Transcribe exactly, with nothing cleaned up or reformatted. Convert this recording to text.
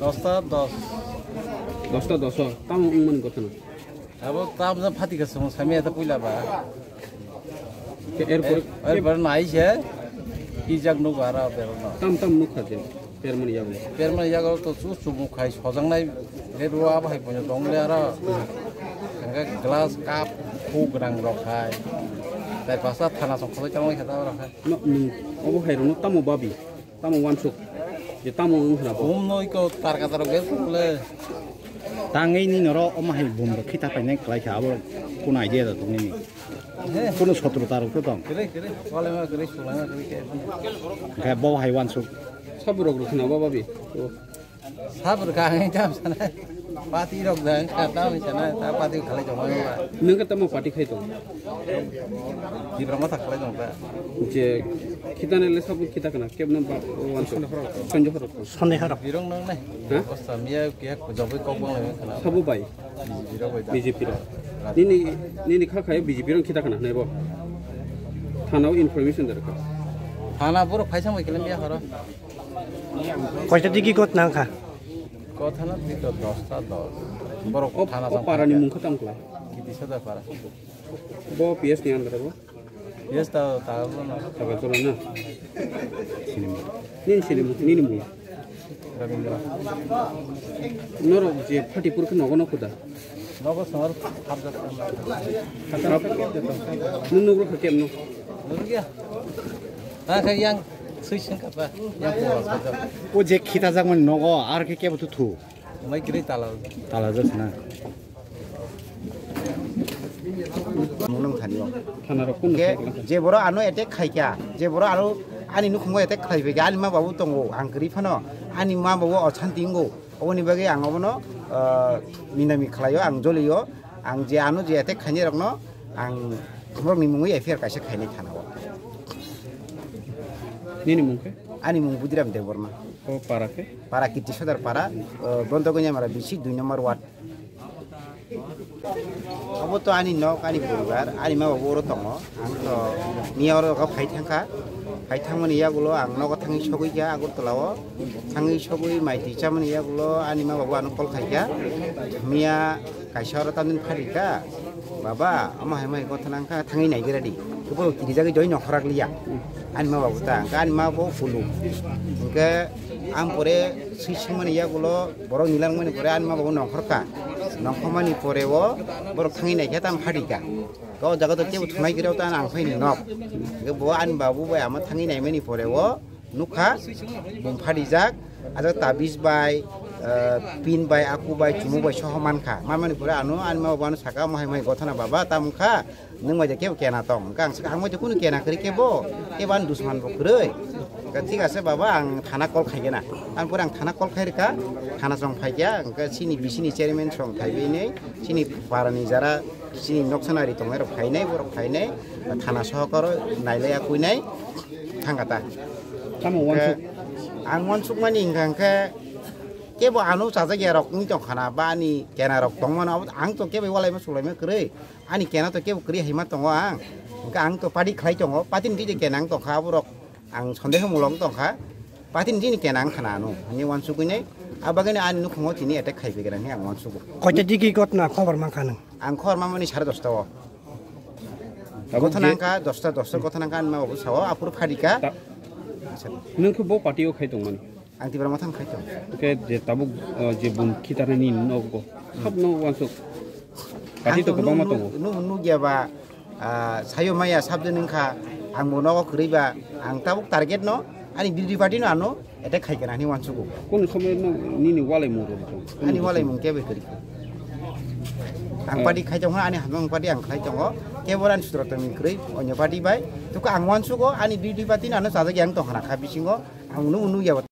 Dosta dos. Dosta dos o. Tamo wngmani gotano. Abo tam jang phati ka sung sami ata puila ba. Ke erpor, erpor nai se. Kijak nuk ara berno. Tam tam nuk kha je. Permani yago. Permani yago to chu chu muk khai sojangnai. Le ruwa ba hai punya dong le ara. Hangke glass cup khu grang rok khai. Tai pasa thana song khoi tang khai ta rok khai. No, ni obo hai rok no tamo babi. Tamo wansuk. Je tamo wng khna bo. Bum no iko tarka tarok bel le. Tangwi ni noro omo hai bum rok khita painai klai kha abo. Kuno idea da tong nini. Kuno sotro tarok to tong. Kere, kere. Wale ma kere, sulai ma kere, kere. Khe bo hai wansuk. Sabu rok rok khna bo babi. Sabu rok ang jam sana. Pati rok da, kata mi sana, ta pati khalai jong ma. Nang ka tamo pati khai to. Di brama tak khalai jong ta. Je khita ne le sabu khita kana, kep na ba wansuk. Sonjo horo. Sonjo horo. Birong nang nai. Ha? Osta miya kiya ko jobai kok bang le kana. Sabu bai. B J P rok. Nini, nini kha khai B J P rok khita khana nai bo. Thanao information dar kha. Thana borok phaisa mai kilam ya horo. Koita digi kot nang kha. Kot thana digi kot dos ta dos. Borok thana o parani mung kha tang kla. Kiti sada para. Bo P S ni andar bo. Yes, ta, ta, no. Taga tolo na. Nini sini mo, nini mo. Rabindra. Norok je party pur ke nogo nogo da. Nogo sor, harjak. Harjak. Nunu bro ke no. Nunu kya? Ta kha yang sui sing kapa. Yang pura saja. O je khita jak man nogo, ar ke ke butu thu. Mai kiri tala. Tala jas na. Mung nang thani o. Thana rok kun. Ke je boro ano attack khai kya, je boro ano ani nukhungo attack khai phaikya, ani ma babu tongo, ang kiri phano, ani ma babu ochanti wngo, oboni bagwi ang obono, ah, minami khlaio, ang jolio, ang je ano je attack khainai rokno, ang borokni mungwi F I R kaisa khainai thana o. Nini mung khe? Ani mung Budiram Debbarma. O para khe? Para Kirti Sodar para, ah, Bronto Gonyamara bisi dui number ward. Obo to ani nok, ani poribar, ani ma babu oro tongo. Ang to miya oro kha phai thangkha. Phai thangmani yagulo ang nogo thangwi sogwi kha Agartala o. Thangwi sogwi mai twi chamani yagulo ani ma babu ano call khaikha. Miya kaisa oro tamni pharikha. Baba, omo hai mai gotha nangkha thangwi naigra di. Kebo kirijagwi joi nongkhor rak liya. Ani ma babu ta, hwnkhe ani ma bo kulu. Hwnkhe ang pore swi singmani yagulo borok nilangmani pore ani ma babu nongkhor kha. Nongkhormani pore o borok thangwi naikhe tam pharikha. Khe o jaga to tebo thumai khe rw ta ang phaini nok. Hwnkhe bo ani babu bai ama thangwi naimani pore o nukha bum pharijak. Ajak tabis bai, eh, pin bai, aku bai, chumu bai soho mankha. Manmani pore ano ani ma babu ano saka, "Omo hai mai gothana baba, tamo wngkha?" Nwng bai de kebo kena tong. Hwnkhe ang sakha, ang bai de kunu kena kwrwi kebo, kebo ani dusman bo kwrwi. Hwnkhe thik ase baba, ang thana call khai gena. Ang pore ang thana call khai rwkha, thana chwng phaikha, hwnkhe chini bisini chairman chwng phaiwi nai, chini parani jara, chini noksa nari tongnai rok phainai, borok phainai, thana sohokaro nailai akui nai, thangkha ta. Tamo wansuk? Hwnkhe ang wansukmani hwnkha hwnkhe kebo ano chajak ya rok wng tongkha na, ba ani kena rok tongmano, abo ang to kebo walaima sulaima kwrwi. Ani kena to kebo kwrwi hai ma tongo ang. Hwnkhe ang to party khlai tongo. Party ni twi je kena ang tongkha, aborok ang sondeho mulok tongkha. Party ni twi ni kena ang khana ano. Ani wansugwi nai. Abagwi ani nukhungo tini attack khai phaikha hinwi ang wansugo. Koita digi gotna khobor mankha nwng? Ang khobor mamani sare dosta o. Abo gotha je nangkha dosta, dosta gotha nangkha ani ma babu sao, aphuru pharikha. Ta-, nwng khe bo party o khai tongmani? Ang Tipra Motha khai tong. Hwnkhe je tabuk, uh, je bum khitarnani nogo, hmm, sabno wansuk. Party to kwbangma tongo. Ang to nu-, nu-, nu-, nugya ba, ah, sayo maya sabjani wngkha, ang bo nogo kwrwi ba, ang tabuk target no, ani B J P party no ano attack khai kana hinwi wansugo. Kono somoy no nini walai mung rok tong? Ani walai mung kebo kwrwi. Ang, eh, party khai tong, ani hamjak party ang khlai tongo, kebo ani sutro tongni kwrwi, onyo party bai. Tuku ang wansugo, ani B J P party no ano chajak yang tong khana kha bisingo, ang nu-, nugya ba.